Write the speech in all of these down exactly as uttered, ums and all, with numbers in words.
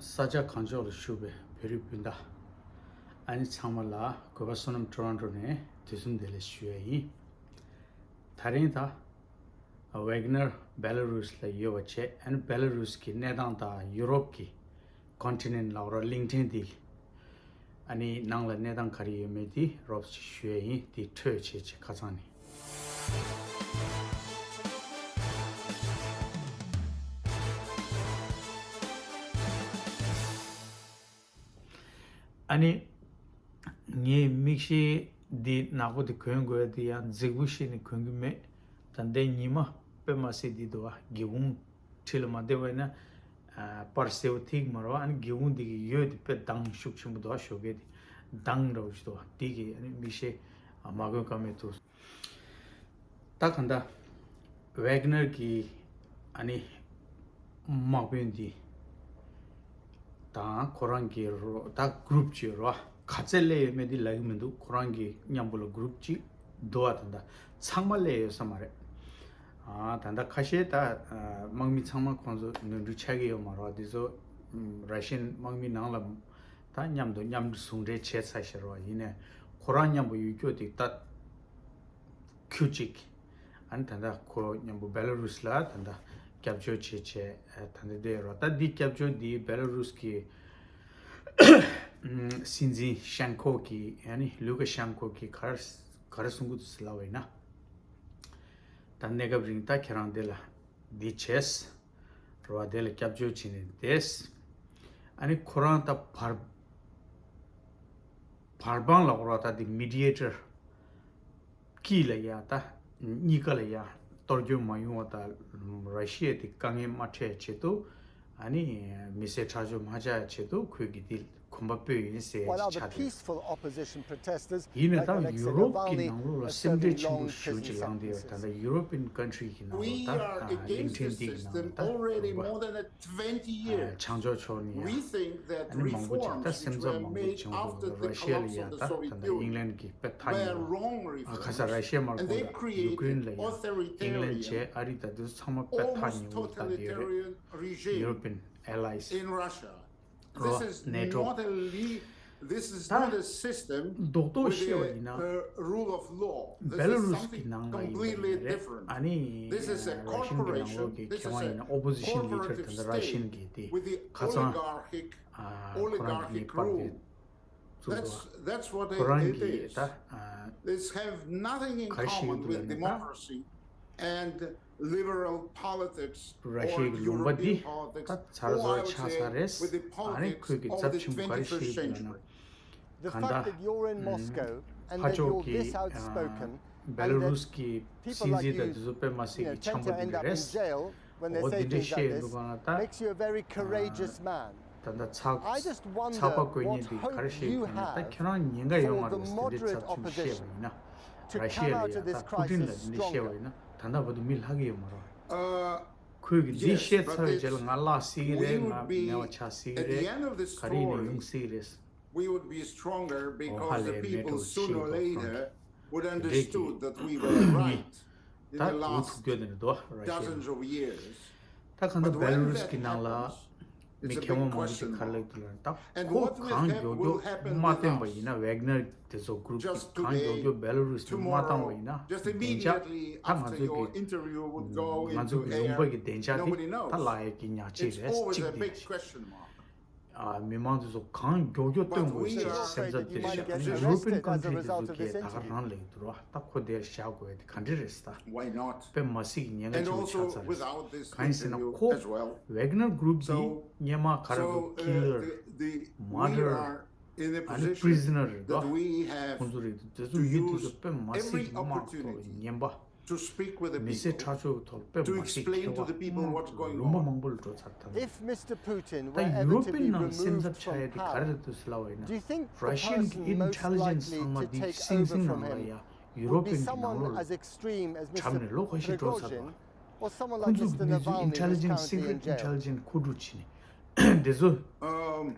ས་ཆ་གང་ཕྱོགས་ལ་བཞུགས་པའི་བོད་རིགས་སྤུན་ཟླ། ཨ་ནི་ཚང་མ་ལ་གུས་པ་བསོད་ནམས་ཊོ་རོན་ཊོ་ནས་དུས་གསུམ་བདེ་ལེགས་ཞུ་ཡ་ཡིན། ད་རིང་ད། ཝེག་ནར་བེ་ལ་རུས་ལ་ཡོད་པ་བྱས། ཨ་ནི་བེ་ལ་རུས་ཀྱི་གནས་སྟངས་དང་ཡུ་རོབ་ཀྱི་ཀོན་ཊི་ནེན་ཊི་ལབ་རོགས། གླིང་ཕྲན་འདི། ཨ་ནི་ནང་ལ་གནས་སྟངས་ག་རེ་ཡོད་མེད་འདི་རོབ་ཅིག་ཞུ་ཡ་ཡིན། འདི་འཕྲོས་བྱས་བྱས་ཁ་སང་ནས། ཨ་ནི། ངས་མིག་ཤེལ་འདི་ནག་པོ་འདི་གོན་དགོས་འདི་ཡང་རྫིག་པོ་བྱས་ནས་གོན་གྱི་མེད། ད་ལྟའི་ཉི་མ་དཔེ་མ་སྲིད་འདི་འདུག་བ། སྒེའུ་ཁུང་འཁྲིས་ལ་མ་བསྡད་པ་ཡིན་ན། ཨ། པར་གསལ་པོ་ཐིག་མ་རེད་བ། ཨ་ནི་སྒེའུ་ཁུང་འདི་གི་འོད་འདི་དཔེ་མདངས་ཤུགས་ཆེན་པོ་འདུག་བ། ཞོགས་ཀས་འདི་མདངས་འདྲ་བོ་ཞིག་འདུག་བ། འདི་གིས་ཨ་ནི་མིག་ཤེལ་མ་གོན་ཀ་མེད་འདུག་ད་གང་ལྟར་ཝེག་ནར་གྱི་ཨ་ནི་དམག་དཔོན་འདི་དང་ཁོ་རང་གི་རོ་ད་གུ་རུབ་ཅིག་རོ། ག་ཚད་སླེབས་ཡོད་མེད་འདི་ལབ་ཀྱི་མི་འདུག་ཁོ་རང་གི་མཉམ་པོ་ལ་གུ་རུབ་ཅིག་འདུག་བ། ད་ལྟ་ཚང་མ་སླེབས་ཡོད་ས་མ་རེད། ཨ། ད་ལྟ་ཁ་ཤས་ད་དམག་མི་ཚང་མ་ཁོང་ཚོ་ནོར་འཁྲུལ་ཆགས་ཀྱི་ཡོད་མ་རེད་བ། འདི་ཚོ་ར་ཤི་ཡན་དམག་མི་ནང་ལ་ད་མཉམ་དུ་མཉམ་ཟུང་འབྲེལ་བྱས་ཚར་ཤག་རོ། ཡིན་ནའི་ཁོ་རང་མཉམ་པོ་ཡོད་རྒྱུ་དེ་ད་ཁྱུ་གཅིག་ཨ་ནི་ད་ལྟ་ཁོ་མཉམ་པོ་བེ་ལ་རུས་ལ་ད་ལྟ་སྐྱབས་བཅོལ་བྱས་བྱས་ད་ལྟ་བསྡད་ཡོད་རོ། ད་འདི་སྐྱབས་བཅོལ་འདི་བེ་ལ་རུས་ཀྱི་སྲིད་འཛིན་ཤན་ཁོ་གི་ཨ་ནི་ལུ་ཀ་ཤན་ཁོ་གི་ག་རེ་ག་རེ་གསུང་གི་འདུག་ཟེར་ལབ་པ་ཡིན་ན། ད་གནས་སྐབས་རིང་ད་ཁྱེད་རང་འདི་ལ་འདི་བྱས། རེད་བ། དེ་ལ་སྐྱབས་བཅོལ་བྱས་ནས་བསྡད། ཨ་ནི་ཁོ་རང་ད་བར་བར་དཔང་ལ་འོར་བ་ད་དེ་མི་ཌི་ཡེ་ཊར་དཀྱིལ་ལ་ཡ་ད་གཉིས་ཀ་ལ་ཡ་གཏོར་སྐྱོན་མ་ཡོང་བ་ད་ར་ཤི་ཡ་དེ་དཀའ་ངལ་མ་འཕྲད་ཆེད་དུ། ཨ་ནི་མི་སེར་ཁྲག་སྦྱོར་མ་བྱ་ཆེད་དུ་ཁོས་ཀྱི་དེ་གོམ་པ་སྤོས་ཡིན་ཟེར་ཡ་ཅིག་ཆགས་འདུག་ཡིན་ནའི་ད་ཡུ་རོབ་ཀྱི་ནང་ལོགས་ལ་སེམས་ཁྲལ་ཆེན་པོ་ཞེ་པོ་ཅིག་ལངས་བསྡད་ཡོད། ད་ལྟ་ཡུ་རོ་པི་ཡན་ཀོན་ཊི་རི་གི་ནང་ལོགས་ད་གླིང་ཕྲན་འདི་གི་ནང་ལ་ད་རོགས་པ་བྱང་ཕྱོགས་ཕྱོགས་ནས་ཡ་ཨ་ནི་མང་པོ་ཅིག་ད་སེམས་འཚབ་མང་པོ་བྱུང་འདུག་ར་ཤི་ཡ་ལ་ཡ་ད་ད་ལྟ་ཨིང་ལན་གྱིས་དཔེ་ཐག་ཉེ་བོ། ཨ། ཁ་ས་ར་ཤི་ཡ་མར་ཁོ་ད་ཡུ་ཀེ་རེན་ལ་ཡ་ཨིང་ལན་བྱས་ཨ་རི་ད་དུས་ཚང་མ་དཔེ་ཐག་ཉེ་བོ་ད་དེ་རེད། European allies རོ། ནེ་ཊོ། ད་རྡོག་རྡོག་བཤད་པ་ཡིན་ན་བེ་ལ་རུས་ཀྱི་ནང་ལ་ཡིན་པ་ཡིན་རེད། ཨ་ནི་ར་ཤི་ཡན་གྱི་ནང་ལོགས་ཀྱི་མཁས་དབང་ཡིན་ན་ཨོ་པོ་ཟི་ཤན་ལི་ཌར་ད་ལྟ་ར་ཤི་ཡན་གྱི་དེ་ཁ་སང་ཁོ་རང་གི་ངེས་པར་དེ་བཙུགས་འདུག་ཁོ་རང་གིས་ད་ག་རེ་བཤད་ཀྱི་འདུག་ལབ་ན་ད། ར་ཤི་ཡའི་ལུང་པ་འདི་ད་ཚར་ཚོར་ཆགས་ཚར་རེད། ཨ་ནི་ཁོས་ཀྱི་ཚབས་ཆེན་པོ་ག་རེ་བཤད་ཀྱི་འདུག་ལབ་ན། གང་ལྟར་ཕར་ཕྱོགས་ཀྱི་བེ་ལ་རུས་ཀྱི་སྲིད་འཛིན་དང་དེ་ཚོ་དཔེ་མ་སྲིད་ཀྱི་འཆམ་པོ་འདི་འདྲ་རེད། འོ་འདི་འདྲ་བཤད་ཀྱི་འདུག་ག་ལབ་ན་ད། ད་ལྟ་ཚགས་ཚགས་པ་བཀོད་མཁན་དེ་ག་རེ་བཤད་ཀྱི་ན་ད་ཁྱེད་རང་ཉེན་ཁ་ཡོད་མ་རེད་ཟེར་འདི་འདྲའི་ཚབས་ཆེན་པོ་བཤད་པ་ཡིན་ན། ར་ཤི་ཡ་ལ་ཡ་ད་ཕུ་ཊིན་ལ་འདི་འདྲ་བཤད་པ་ཡིན་ན་ད་ལྟ་བར་དུ་མི་ལྷག་གི་ཡོད་མ་རེད། ཁོས་ཀྱི་འདི་བཤད་ཚར་བའི་རྗེས་ལ་ང་བརླག་སྲིད་ཀྱི་རེད། ང་མེད་པ་ཆགས་སྲིད་ཀྱི་རེད། ག་རེ་ཡིན་ནའི་ཡོང་སྲིད་ཀྱི་རེད། We would be stronger because the people sooner or later would understood that we were right in the last dozen of years. ད་འུ་ཐུག་རྒྱུ་དེ་ནི་འདུག་ར་ཤི་ཡ། ད་གང་ལྟར་བེ་ལ་རུས་ཀྱི་ནང་ལ་མི་མཁས་དབང་མང་པོ་ཞིག་ག་རེ་ལབ་ཀྱི་འདུག་ལབ་ན་ད་ཁོ་གང་མགྱོགས་མགྱོགས་མ་བཏོན་པ་ཡིན་ན། ཝེག་ནར་དེ་ཚོ་གུ་རུབ་ཀྱིས་གང་མགྱོགས་མགྱོགས་བེ་ལ་རུས་ནས་མ་བཏང་བ་ཡིན་ན་བདེ་འཇགས་ད་ང་ཚོ་གི་ང་ཚོ་གི་ལུང་པ་གི་བདེ་འཇགས་དེ་ད་བརླག་ཡས་ཀྱི་ཉག་གཅིག་རེད། གཅིག་དེ་རེད། ཨ། མི་མང་དེ་ཚོ་གང་མགྱོགས་མགྱོགས་བཏོན་དགོས་ཞེས་སེམས་འཚབ་སྟེར་བཞག་ཨ་ནི་ཡུ་རོ་པི་ཡན་ཀོན་ཊི་རི་དེ་ཚོ་གིས་ད་ག་རང་ལབ་ཀྱི་འདུག་ར། ད་ཁོ་དེར་བཞག་དགོས་དེ་ག་འདྲ་རེད་ཟེར། དཔེ་མ་སྲིད་ཀྱི་ཉེན་ཁ་ཆེན་པོ་ཆགས་ཚར་རེད། གང་ཡིན་ཟེར་ན་ཁོ་ཝེག་ནར་གུ་རུབ་འདི་སྔོན་མ་ག་རེ་འདུག་ཀི་ལར། མར་ཌར། ཨ་ནི་པི་རི་ཛི་ནར་རེད་འདུག་ཁོང་ཚོ་རེད་འདུག་དེ་ཚོ་མི་དེ་ཚོ་དཔེ་མ་སྲིད་ཀྱི་དམག་ཐོག་ལ་ངན་པ། མི་སེར་ཁྲག་སྦྱོར་ཐོག་དཔེ་མ་སྲིད་མཁས་པ་ལུང་པ་མང་པོ་ལ་འགྲོ་ཚར་ཐལ། ད་ཡུ་རོ་པི་ཡན་ནང་ལ་སེམས་འཚབ་ཆགས་ཡ་དེ་ག་རེ་རེད་འདུག་ཟེར་ལབ་པ་ཡིན་ན། ར་ཤི་ཡན་གྱི་ཨིན་ཊེ་ལི་ཇེན་སི་ཚང་མ་འདི་སིང་སིང་ནང་ལ་ཡ་ཡུ་རོ་པི་ཡན་གྱི་ནང་ལོགས་ལ་གྲམ་ནས་ལོ་ཁ་ཤས་འགྲོ་ཚར་ཐལ། ཁོང་ཚོ་གི་གནས་ཚུལ་ཨིན་ཊེ་ལི་ཇེན་སི་སི་ཀི་རེཊ་ཨིན་ཊེ་ལི་ཇེན་སི་མཁོ་སྒྲུབ་བྱས་ནས་དེ་ཚོ་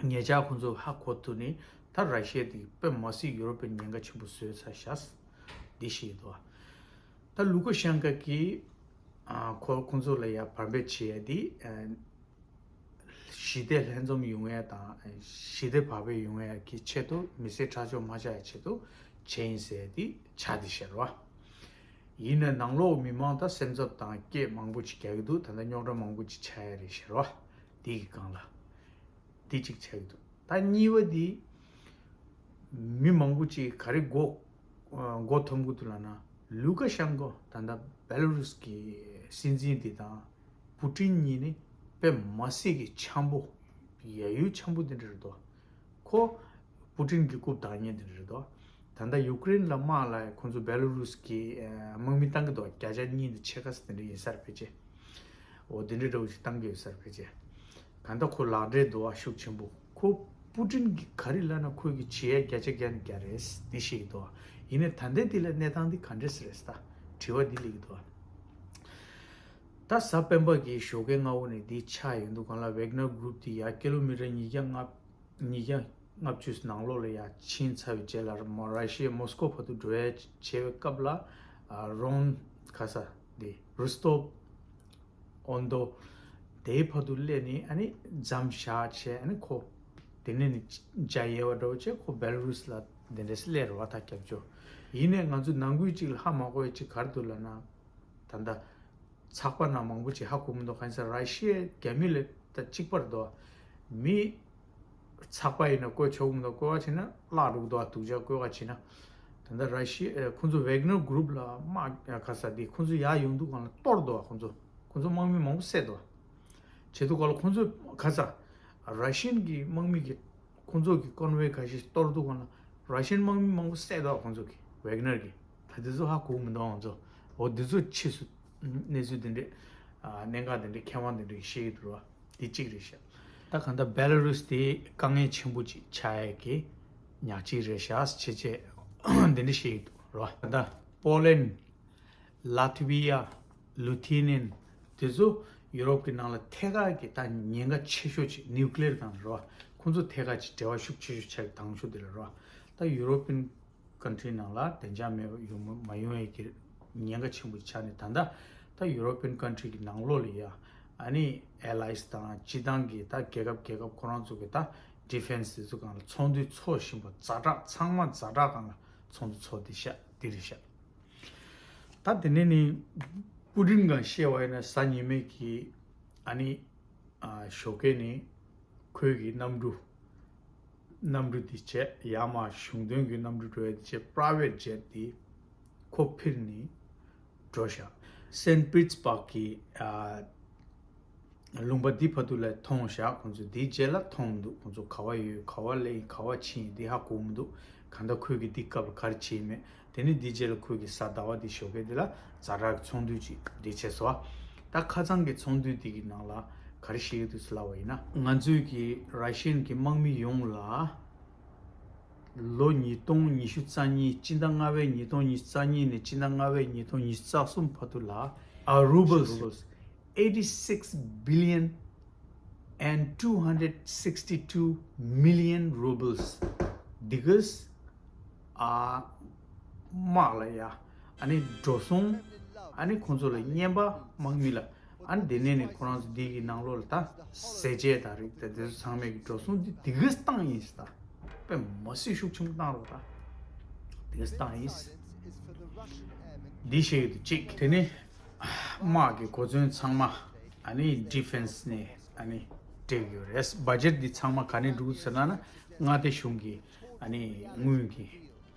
ཉེ་ཆར་ཁོང་ཚོ་ཧ་གོ་ཐུབ་ནས་ད་ར་ཤི་ཡ་དེ་དཔེ་མ་སྲིད་ཡུ་རོ་པི་ཡན་ཉེན་ཁ་ཆེན་པོ་བཟོས་ཚར་ཤག་འདི་ཞིག་འདུག་ད་ལུ་ཀ་ཤན་ཀ་གིས་ཨ་ཁོ་ཁོང་ཚོ་ལ་ཡ་བར་འབད་བྱེད་ཡ་དེ་ཨ་ ཞི་བདེ་ལྷན་འཛོམས་ཡོང་ཡས་དང་ཞི་བདེ་བག་ཕེབས་ཡོང་ཡས་ཀྱི་ཆེད་དུ་མི་སེར་ཁྲག་སྦྱོར་མ་ཆགས་ཡས་ཆེད་དུ་བྱས་ཡིན་ཟེར་ཏེ་ཆགས་ཏེ་བཞག་རེད་བ། ཡིན་ན་ནང་ལོགས་མི་མང་ད་སེམས་འཚབ་དང་སྐད་མང་པོ་ཅིག་རྒྱག་གི་འདུག་ད་ལྟ་རྙོག་དྲ་མང་པོ་ཅིག་ཆགས་ཡ་རེད་ཟེར་བ། དེ་གི་སྒང་ལ། དེ་གཅིག་ཆགས་ཀྱི་འདུག་ད་གཉིས་པ་དེ། མི་མང་པོ་ཅིག་ག་རེ་མགོ་མགོ་འཐོམ་གྱི་འདུག་ལབ་ན། ལུ་ཀ་ཤན་ཀོ་ད་ལྟ་བེ་ལ་རུས་ཀྱི་སྲིད་འཛིན་དེ་དང་པུ་ཏིན་གཉིས་ནི་དཔེ་མ་སྲིད་ཀྱི་འཆམ་པོ། ཡ་ཡུལ་འཆམ་པོ་དེ་འདྲ་རེད་དོ། ཁོ་པུ་ཏིན་གྱི་རྐུབ་བདག་ཉིད་དེ་འདྲ་རེད་དོ། ད་ལྟ་ཡུ་ཀེ་རེན་ལ་དམག་ལ་ཁོང་ཚོ་བེ་ལ་རུས་ཀྱི་དམག་མི་བཏང་གི་འདུག་བརྒྱ་ཆ་གཉིས་ནས་ཕྱེད་ཀ་ཙམ་དེ་འདྲ་ཡིན་ས་རེད་ཕལ་ཆེར། འོ་དེ་འདྲའི་འདྲ་བོ་ཞིག་བཏང་གི་ཡོད་ས་རེད་ཕལ་ཆེར། གང་ལྟར་ཁོ་ལག་འབྲེལ་འདུག་བ་ཤུགས་ཆེན་པོ། ཁོ་པུ་ཏིན་གྱིས་ག་རེ་ལབ་ན་ཁོས་ཀྱི་བྱེད་ཡ་བརྒྱ་ཆ་བརྒྱ་ནས་བརྒྱ་རེད་འདི་བཤད་ཀྱི་འདུག་བ། ཡིན་ནའི་ད་ལྟའི་འདི་ལ་གནས་སྟངས་འདི་ག་འདྲས་རེད་ད། དྲི་བ་འདི་སླེབས་ཀྱི་འདུག་བ། ད་གཟའ་སྤེན་པ་གི་ཞོགས་ཀའི་སྔ་བོ་ནས་འདི་ཆགས་ཡོང་དུས་སྒང་ལ་ཝེག་ནར་གུ་རུབ་འདི་ཡ་ཀི་ལོ་མི་ཊར་ཉིས་བརྒྱ་ལྔ་ཉིས་བརྒྱ་ལྔ་བཅུ་ནང་ལོགས་ལ་ཡ་ཕྱིན་ཚར་བའི་རྗེས་ལ་མོ་ར་ཤི་ཡའི་མོ་སི་ཀོ་བར་དུ་འགྲོ་ཡ་བྱེད་པའི་སྐབས་ལ་ཨ་རོན་ག་ས་དེ་རུ་སྟོབ་ཨོན་དོ་དེའི་བར་དུ་སླེབས་ནས་ཨ་ནི་མཚམས་བཞག་བྱས་ཨ་ནི་ཁོ་དེ་ནས་ནི་འཇའ་ཡལ་བ་འདྲ་བོ་བྱས་ཁོ་བེ་ལ་རུས་ལ་དེ་འདྲས་སླེབས་རེད་བ། ད་སྐྱབས་བཅོལ་ཡིན་ནའི་ང་ཚོ་ནང་ཁུལ་གཅིག་ལ་ཧ་མ་གོ་བའི་གཅིག་ག་རེ་འདུག་ལབ་ན། ད་ལྟ་ཚགས་པར་ནང་མང་པོ་ཅིག་ཧ་གོ་མི་འདུག་གང་ཡིན་ཟེར་ར་ཤི་ཡའི་རྒྱ་མི་ལ་ད་གཅིག་པ་རེད་དོ། མི་ཚགས་པར་ཡིན་ན་བཀོད་ཆོག་གི་མི་འདུག་བཀོད་པ་བྱས་ན་བརླག་འགྲོ་གི་འདུག་སྡུག་ཅག་བཀོད་པ་བྱས་ན། ད་ལྟ་ར་ཤི་ཡ་ཁོང་ཚོ་ཝེག་ནར་གུ་རུབ་ལ་དམག་ག་ས་འདི་ཁོང་ཚོ་ཡར་ཡོང་དུས་སྒང་ལ་གཏོར་འདུག་ཁོང་ཚོ་ཁོང་ཚོ་དམག་མི་མང་པོ་བསད་འདུག་བྱེད་དུས་སྒང་ལ་ཁོང་ཚོ་ག་ས་ར་ཤི་ཡན་གྱི་དམག་མི་གི་ཁོང་ཚོ་གི་ཀོན་ཝོའེ་ཁ་ཤས་གཏོར་འདུག་ག་ལ་ར་ཤི་ཡན་དམག་མི་མང་པོ་བསད་འདུག་ཁོང་ཚོ་གི་ཝེག་ནར་གི་ད་དེ་ཚོ་ཧ་གོ་མི་འདུག་ཁོང་ཚོ་འོ་དེ་ཚོ་ཕྱིས་སུ་གནས་ཚུལ་དེ་འདྲས་གནད་འགག་དེ་འདྲས་མཁས་དབང་དེ་འདྲས་ཤེས་ཀྱི་འདུག་ར་དེ་གཅིག་རེད་ཤག་ད་གང་ལྟར་བེ་ལ་རུས་དེ་དཀའ་ངལ་ཆེན་པོ་ཅིག་ཆགས་ཡས་ཀྱི་ཉག་གཅིག་རེད་ཤག་ཅེས་བྱས་དེ་འདྲས་ཤེས་ཀྱི་འདུག་ར། ད་པོ་ལན། ལ་ཐི་བི་ཡ། ལུ་ཐི་ནན། དེ་ཚོ་ཡུ་རོབ་ཀྱི་ནང་ལ་ཐད་ཀར་གྱི་ད་ཉེན་ཁ་ཆེ་ཤོས་ཅིག་ནིའུ་ཀི་ལི་ཡར་དང་རེད་བ། ཁོང་ཚོ་ཐད་ཀར་གྱི་འབྲེལ་བ་ཤུགས་ཆེ་ཤོས་ཆགས་ཀྱི་དང་ཤོས་དེ་ལ་རེད་བ། ད་ཡུ་རོ་པི་ཡན་ཀན་ཊི་རི་ནང་ལ་བདེ་འཇགས་མེད་པ་ཡོང་མ་མ་ཡོང་ཡས་ཀྱི་ཉེན་ཁ་ཆེན་པོ་ཆགས་ནས་ད་ལྟ་ད་ཡུ་རོ་པི་ཡན་ཀན་ཊི་རི་གི་ནང་ལོགས་ལ་ཡ་ཨ་ནི་ཨེ་ལའེ་སི་དང་སྤྱི་བཏང་གི་ད་རྒྱལ་ཁབ་རྒྱལ་ཁབ་ཁོ་རང་ཚོ་གི་ད་ཌི་ཕེན་སི་དེ་ཚོ་སྒང་ལ་ཚོགས་འདུ་ཚོགས་བཞིན་པ་ཛ་དྲག་ཚང་མ་ཛ་དྲག་སྒང་ལ་ཚོགས་འདུ་ཚོགས་དེ་ཤག་དེ་རེད་ཤག་ད་དེ་ནས་ནི་པུ་ཏིན་གང་བཤད་པ་ཡིན་ན་གཟའ་ཉི་མའི་གི་ཨ་ནི་ཨ་ཞོགས་ཀས་ནི་ཁོའི་གི་གནམ་གྲུ་གནམ་གྲུ་དེ་བྱས་ཡར་མར་གཞུང་དོན་གི་གནམ་གྲུ་འགྲོ་ཡ་དེ་བྱས་པ་ར་ཝེ་ཊི་ཇེ་ཊི་དེ་ཁོ་ཕིར་ནི་འགྲོ་ཤག་སེན་པི་ཊི་སི་བྷག་གི་ཨ། ལུང་པ་འདི་བར་དུ་ལ་མཐོང་བཞག་ཁོང་ཚོ་འདིའི་རྗེས་ལ་མཐོང་མི་འདུག་ཁོང་ཚོ་ག་བ་ཡོད་ག་བ་སླེབས་ག་བ་ཕྱིན་འདི་ཧ་གོ་མི་འདུག་གང་ལྟར་ཁོས་ཀྱི་འདི་སྐབས་ལ་ག་རེ་བྱས་མེད། དེ་ནས་འདིའི་རྗེས་ལ་ཁོས་ཀྱི་གཟའ་ཟླ་བ་འདི་ཞོགས་ཀས་འདི་ལ་ཛ་དྲག་གི་ཚོགས་འདུ་ཅིག་འདི་བྱས་སོ། ད་ཁ་སང་གི་ཚོགས་འདུ་འདི་གི་ནང་ལ་ག་རེ་བཤད་ཀྱི་འདུག་ཟེར་ལབ་པ་ཡིན་ན་ང་ཚོའི་གི་ར་ཤི་ཡན་གྱི་དམག་མི་ཡོངས་ལ། ལོ་ཉིས་སྟོང་ཉི་ཤུ་རྩ་གཉིས་སྤྱི་ཟླ་ལྔ་པའི་ཉིས་སྟོང་ཉི་ཤུ་རྩ་གཉིས་ནས་སྤྱི་ཟླ་ལྔ་པའི་ཉིས་སྟོང་ཉི་ཤུ་རྩ་གསུམ་བར་དུ་ལ་ཨ་རུ་བལ་ཨེ་ཊི་སིགས་བི་ལི་ཡན་ཨེན་ཌི་ཊུ་ཧན་ཌེཌ་སིགས་ཊི་ཊུ་མི་ལི་ཡན་རུ་བལ་སི་འདི་གས་ཨ་དམག་ལ་ཡ་ཨ་ནི་འགྲོ་སོང་ཨ་ནི་ཁོང་ཚོ་ལ་རྔན་པ་དམག་མི་ལ། ཨ་ནི་དེ་ནས་ནི་ཁོ་རང་ཚོ་འདི་གི་ནང་ལོགས་ལ་ད་ཟས་བཅད་དང་རིགས་དང་དེ་ཚོ་ཚང་མས་ཀྱི་འགྲོ་སོང་འདི་དེ་གས་བཏང་ཡིན་ཟེར། ད་དཔེ་མ་སྲིད་ཤུགས་ཆེན་པོ་བཏང་རོགས་ད་དེ་གས་བཏང་ཡིན་ཟེར། འདི་བཤད་ཀྱི་འདུག་གཅིག་དེ་ནི་དམག་གི་གོ་མཚོན་ཚང་མ་ཨ་ནི་ཌི་ཕེན་སི་ནས་ཨ་ནི་སྤྲད་ཀྱི་ཡོད་རེད། བ་ཇེཊ་འདི་ཚང་མ་ག་ནས་འགྲོ་གི་ཟེར་ན་ན་མངའ་སྡེ་གཞུང་གི་ཨ་ནི་དངུལ་གྱི།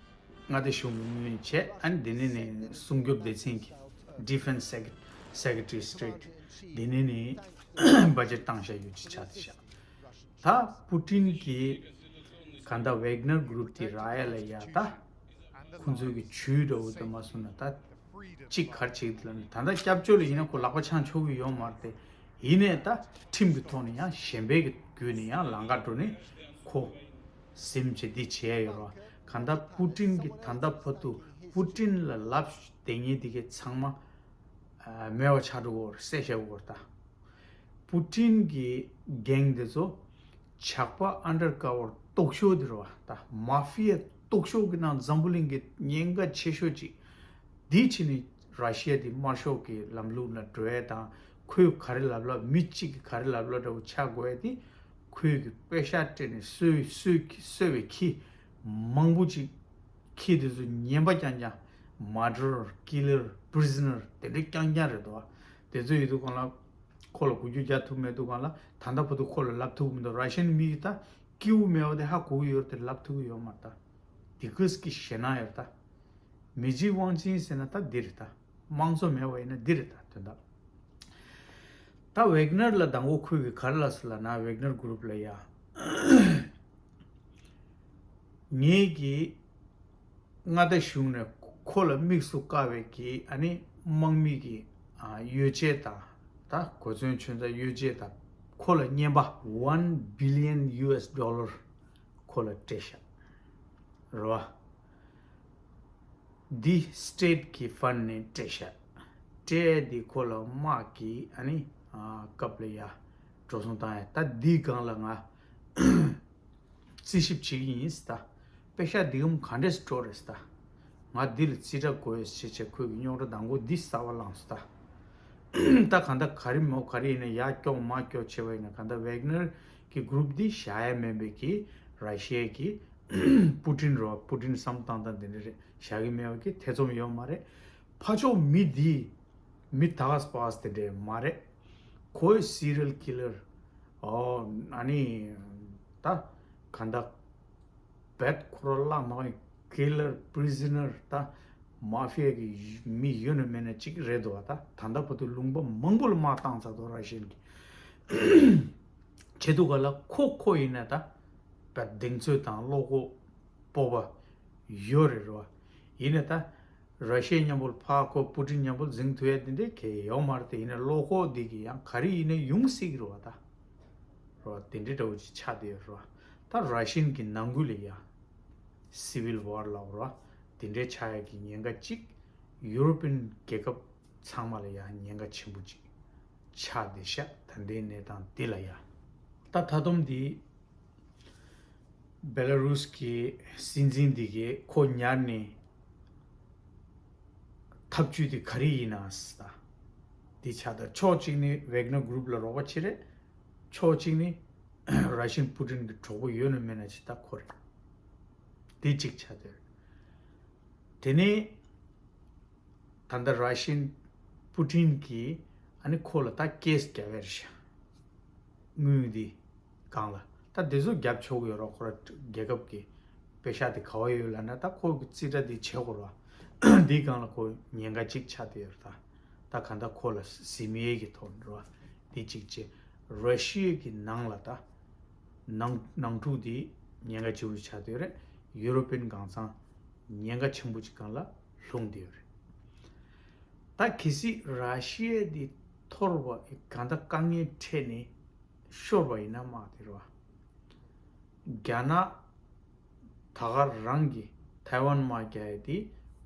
མངའ་སྡེ་གཞུང་གི་དངུལ་བྱས་ཨ་ནི་དེ་ནས་ནས་སྲུང་སྐྱོབ་སྡེ་ཚན་གྱི་Defense Secretary State དེ་ནས་ནས་བ་ཇེཊ་བཏང་བཞག་ཡོད་ཅེས་ཆགས་བསྡད་བཞག་ད་པུ་ཏིན་གྱིས་གང་ལྟར་ཝེག་ནར་གུ་རུབ་དེ་རག་ཡ་ལ་ཡ་ད་ཁོང་ཚོའི་གི་ཇུས་འདྲ་བོ་དེ་མ་སོང་ན་ད་གཅིག་ག་རེ་བྱེད་ཀྱི་འདུག་ལབ་ན་ད་ལྟ་སྐྱབས་བཅོལ་ལ་ཡིན་ན་ཁོ་ལག་པ་འཆང་ཆོག་གི་ཡོད་མ་རེད་དེ་ཡིན་ནའི་ད་ཁྲིམས་ཀྱི་ཐོག་ནས་ཡང་གཞན་པའི་གི་བརྒྱུད་ནས་ཡང་ལམ་ཁ་འགྲོ་ནས་ཁོ། ཟིམ་བྱེད་འདི་བྱས་ཡོད་རོ། གང་ལྟར་པུ་ཏིན་གྱི་ད་ལྟ་བར་དུ་པུ་ཏིན་ལ་ལབ་དེ་ངས་འདི་གའི་ཚང་མ་མེད་པ་ཆགས་འགྲོ་གི་རེད་བསད་བཞག་གི་རེད་ད། པུ་ཏིན་གྱི་གེང་དེ་ཚོ་ཇག་པ་ཨན་ཌར་ཀ་བར་ལྟོགས་ཤོག་དེ་རེད་བ་ད་མ་ཧྥི་ཡ་ལྟོགས་ཤོག་གི་ནང་འཛམ་བུ་གླིང་གི་ཉེན་ཁ་ཆེ་ཤོས་ཅིག་འདི་ཕྱི་ནས་ར་ཤི་ཡ་དེ་དམར་ཤོག་གི་ལམ་ལུགས་ལ་འགྲོ་ཡ་དང་ ཁོས་ག་རེ་ལབ་ལབ། མི་གཅིག་གིས་ག་རེ་ལབ་ལབ་འདྲ་བོ་ཆགས་དགོས་ཡ་དེ། ཁོས་ཀྱི་པེ་ཤག་སྤྲད་ནས་གསོས་གསོས་གསོས་པའི་ཁྱི་མང་པོ་ཅིག་ཁྱི་དེ་ཚོ་ངན་པ་རྐྱང་རྐྱང་། མར་ཌར། ཀི་ལར། པི་རི་ཛི་ནར་དེ་འདྲ་རྐྱང་རྐྱང་རེད་དོ། དེ་ཚོ་ཡོད་དུས་སྒང་ལ་ཁོ་ལ་འགུལ་སྐྱོད་རྒྱག་ཐུབ་མེད་དུས་སྒང་ལ། ད་ལྟ་བར་དུ་ཁོ་ལ་ལབ་ཐུབ་མི་འདུག་ར་ཤན་མི་ད་སྐྱིད་པོ་མེད་པ་དེ་ཧ་གོ་གི་ཡོད་རེད་དེ། ལབ་ཐུབ་ཀྱི་ཡོད་མ་རེད་ད། དེ་ཀུས་ཀྱི་ཞེད་སྣང་ཡོད་རེད་ད། མི་གཅིག་དབང་ཆེན་ཟེར་ན་ད་འདི་རེད་ད། དམངས་གཙོ་མེད་པ་ཡིན་ན་འདི་རེད་ད། དོན་དག་ད་ཝེག་ནར་ལ་མདང་དགོང་ཁོས་ཀྱིས་ག་རེ་ལབ་སོང་ལབ་ན། ཝེག་ནར་གུ་རུབ་ལ་ཡ། ངེད་ཀྱིས་མངའ་སྡེ་གཞུང་ནས་ཁོ་ལ་དམིགས་སུ་བཀར་བའི་གི་ཨ་ནི་དམག་མི་གི་ཨ་ཡོ་བྱད་དང་། ད་གོ་མཚོན་ཆུ་ཚོད་ཡོ་བྱད་དང་། ཁོ་ལ་རྔན་པ་one billion U S dollar ཁོ་ལ་སྤྲད་ཤག་རེད་བ། འདི་སི་ཊེ་ཊི་གི་ཕན་ནས་སྤྲད་ཤག་སྤྲད་དེ་ཁོ་ལ་དམག་གི་ཨ་ནི་ཨ་སྐབས་ལ་ཡ་འགྲོ་སོང་བཏང་ཡ། ད་འདིའི་སྒང་ལ་ང་རྩིས་ཞིབ་བྱེད་ཀྱི་ཡིན་ཟེར་ད། པེ་ཤག་འདི་གམ་ག་འདྲས་སུ་འགྲོ་རེད་ཟེར་ད། ང་འདི་ལ་རྩིས་ཁྲ་དགོས་ཟེར་བྱས་ཁོས་ཀྱི་རྙོག་དྲ་མདང་དགོང་འདི་གསར་པ་བསླངས་སོང་ད། ད་གང་ལྟར་ག་རེ་མོ་ག་རེ་ཡིན་ན་ཡར་སྐྱོག་མར་སྐྱོག་བྱས་པ་ཡིན་ན། གང་ལྟར་ཝེག་ནར་གྱི་གུ་རུབ་འདི་བཞག་ཡ་མིན་པའི་གི་ར་ཤི་ཡའི་གི་པུ་ཏིན་རོ། པུ་ཏིན་བསམ་བཏང་སྟངས་དེ་འདྲ་རེད། བཞག་གི་མེད་པ་གི་ཐེ་ཚོམ་ཡོད་མ་རེད། ཕར་ཕྱོགས་མི་འདི་མི་ད་ག་སྤ་སི་དེ་འདྲས་མ་རེད། ཁོའི་སི་རི་ཡལ་ཀི་ལར། ཨོ་ཨ་ནི་ད་གང་ལྟར་བེད་ཁོ་ར་བརླག་མ་ཡིན། ཀི་ལར། པི་རི་ཛི་ནར། ད་མ་ཧྥི་ཡ་གི་མི་ཡོད་ན་མེད་ན་གཅིག་རེད་འདུག་བ། ད་ད་ལྟ་བར་དུ་ལུང་པ་མང་པོ་ལ་དམག་བཏང་ཚར་འདུག་ར་ཤན་གྱིས། བྱེད་དུས་སྒང་ལ་ཁོ་ཁོ་ཡིན་ན་ད་བེད་གདེང་ཚོད་དང་བློ་ཁོག་སྤོབས་པ་ཡོད་རེད་རོ། ཡིན་ན་ད་ར་ཤི་ཡ་མཉམ་པོ་ལ་ཕར་ཁོ་པུ་ཏིན་མཉམ་པོ་ལ་འཛིང་ཐུབ་ཡ་དེ་འདྲས་གང་ཡང་ཡོད་མ་རེད་དེ། ཡིན་ན་བློ་ཁོག་འདི་གི་ཡང་ག་རེ་ཡིན་ན་ཡོང་སྲིད་ཀྱི་རེད་བ་ད། རོ། དེ་འདྲའི་འདྲ་བོ་ཅིག་ཆགས་བསྡད་ཡོད་རོ། ད་ར་ཤན་གྱི་ནང་ཁུལ་ལ་ཡ་སི་ཝིལ་ཝར་ལབ་རོ། དེ་འདྲའི་ཆགས་ཡ་གི་ཉེན་ཁ་གཅིག་ཡུ་རོ་པན་རྒྱལ་ཁབ་ཚང་མ་ལ་ཡ་ཉེན་ཁ་ཆེན་པོ་ཅིག་ཆགས་བསྡད་ཤག་ད་ལྟའི་གནས་སྟངས་འདི་ལ་ཡ། ད་ད་དུང་འདི་བེ་ལ་རུས་ཀྱི་སྲིད་འཛིན་འདི་གིས་ཁོ་ཉར་ནས་ཐབས་ཇུས་དེ་ག་རེ་ཡིན་ན་ཟེར་ད། འདི་ཆགས་ད། ཕྱོགས་གཅིག་ནི་ཝེག་ནར་གུ་རུབ་ལ་རོགས་པ་བྱེད་རེད། ཕྱོགས་གཅིག་ནི་ར་ཤན་པུ་ཏིན་གྱི་གྲོགས་པོ་ཡོད་ན་མེད་ན་ཅིག་ད་ཁོ་རེད། འདི་གཅིག་ཆགས་དེ་རེད། དེ་ནས་ད་ལྟ་ར་ཤན་པུ་ཏིན་གྱིས་ཨ་ནི་ཁོ་ལ་ད་ཀེ་སི་རྒྱག་ཡ་རེད་ཤག་དངུལ་འདི་སྒང་ལ། ད་འདི་ཚོ་རྒྱབ་ཆོག་གི་ཡོད་རོགས། ཁོ་ར་རྒྱལ་ཁབ་ཀྱི་པེ་ཤག་དེ་ག་བ་ཡོད་ལབ་ན་ད་ཁོ་གི་རྩིས་ཁྲ་འདི་བྱེད་དགོས་རོགས། འདིའི་སྒང་ལ་ཁོ་ཉེན་ཁ་གཅིག་ཆགས་བསྡད་ཡོད་རེད་ད། ད་གང་ལྟར་ཁོ་ལ་ཟིན་ཡས་ཀྱི་ཐོག་ནས་རོ། འདི་གཅིག་བྱས། ར་ཤི་ཡ་གི་ནང་ལ་ད་ནང་ནང་འཁྲུག་འདི་ཉེན་ཁ་ཆེན་པོ་ཆགས་བསྡད་ཡོད་རེད། ཡུ་རོ་པན་གང་ཚང་ཉེན་ཁ་ཆེན་པོ་ཅིག་སྒང་ལ་ལྷུང་བསྡད་ཡོད་རེད། ད་གལ་སྲིད་ར་ཤི་ཡ་འདི་འཐོར་བ་གང་ལྟར་དཀའ་ངལ་འཕྲད་ནས་ཤོར་བ་ཡིན་ན་དམག་དེ་རེད་བ། རྒྱ་ནག་ད་ག་རང་གི་ཐའེ་ཝན་དམག་རྒྱག་ཡ་དེ་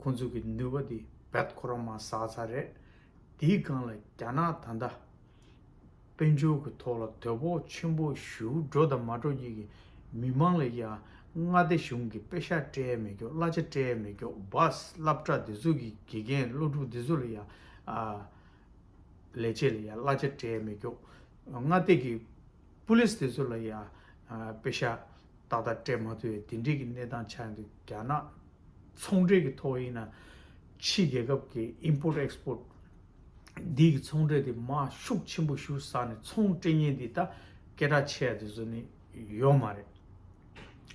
ཁོང་ཚོ་གི་ནུས་པ་དེ་རྦད་ཁོ་རང་མར་ཟག་ཚར་རེད། དེའི་སྒང་ལ་རྒྱ་ནག་ད་ལྟ་དཔལ་འབྱོར་གྱི་ཐོག་ལ་དོ་ཕོག་ཆེན་པོ་ཞེ་པོ་འགྲོ་དང་མ་འགྲོ་གཉིས་ཀྱི་མི་མང་ལ་ཡ་མངའ་སྡེ་གཞུང་གི་པེ་ཤག་སྤྲད་ཡ་མེད་ཀྱོག་གླ་ཆ་སྤྲད་ཡ་མེད་ཀྱོག་བྷས་སློབ་གྲྭ་དེ་ཚོ་གི་དགེ་རྒན་སློབ་ཕྲུག་དེ་ཚོ་ལ་ཡ་ཨ། ལས་བྱེད་ལ་ཡ་གླ་ཆ་སྤྲད་མེད་ཀྱོག་མངའ་སྡེ་གི་པུ་ལིས་དེ་ཚོ་ལ་ཡ་ཨ་པེ་ཤག་ཏག་ཏག་སྤྲད་མ་ཐུབ་ཡ་དེ་འདྲའི་གི་གནས་སྟངས་ཆགས་ཡོང་དུས། རྒྱ་ནག་ཚོང་འབྲེལ་གི་ཐོག་ཡིན་ན་ཕྱི་རྒྱལ་ཁབ་ཀྱི་ཨིམ་པོར་ཊི་ཨེགས་པོར་ཊི་འདི་གི་ཚོང་འབྲེལ་དེ་མར་ཤུགས་ཆེན་པོ་ཞིག་ཟག་ནས་ཚོང་སྤྲད་མཁན་འདི་ད་སྐད་གྲགས་ཆེ་ཡ་དེ་ཚོ་ནི་ཡོད་མ་རེད།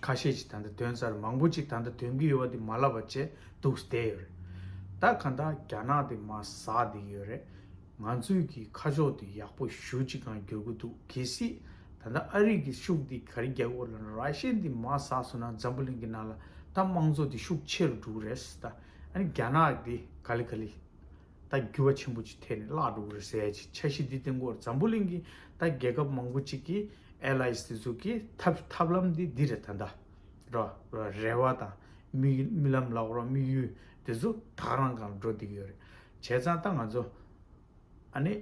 ཁ་ཤས་ཅིག་ད་ལྟ་ཐོན་ཚར། མང་པོ་ཅིག་ད་ལྟ་ཐོན་གྱི་ཡོད་པ་དེ་མ་ལབ་པ་བྱས་འདུག་བསྡད་ཡོད་རེད། ད་གང་ལྟར་རྒྱ་ནག་དེ་མར་ཟག་བསྡད་ཡོད་རེད། ང་ཚོའི་གི་ཁ་ཕྱོགས་དེ་ཡག་པོ་ཞེ་པོ་ཅིག་སྒང་འགྱུར་གྱི་འདུག་གལ་སྲིད་ད་ལྟ་ཨ་རི་གི་ཤུགས་དེ་ག་རེ་རྒྱག་དགོས་ལབ་ན། ར་ཤི་ཡ་དེ་མར་ཟག་སོང་ན་འཛམ་བུ་གླིང་གི་ནང་ལ་ད་དམངས་གཙོ་དེ་ཤུགས་ཆེ་རུ་འགྲོ་གི་རེད་ཟེར། ད་ཨ་ནི་རྒྱ་ནག་དེ་ག་ལེ་ག་ལེ་ད་འགྱུར་བ་ཆེན་པོ་ཅིག་ཐེབས་ནས་བརླག་འགྲོ་གི་རེད་ཟེར་ཡ་ཅིག་འཆར་གཞི་འདི་བཏིང་གི་ཡོད་རེད། འཛམ་བུ་གླིང་གི་ད་རྒྱལ་ཁབ་མང་པོ་ཅིག་གི་ཨེ་ལ་ཡེནས་དེ་ཚོ་གི་ཐབས་ཐབས་ལམ་འདི་འདི་རེད། ད་ལྟ་རོ་རོ་རེ་བ་དང་དམིགས་རྨི་ལམ་ལབ་རོ། དམིགས་ཡུལ་དེ་ཚོ་ད་ག་རང་སྒང་ལ་འགྲོ་བསྡད་ཀྱི་ཡོད་རེད། བྱས་ཙང་ད་ང་ཚོ་ཨ་ནི།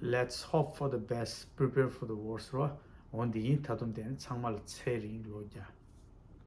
Let's hope for the best, prepare for the worst རོ། འོ་འདི་ཡིན། ད་དུང་དེ་ནི་ཚང་མ་ལ་ཚེ་རིང་ལོ་བརྒྱ།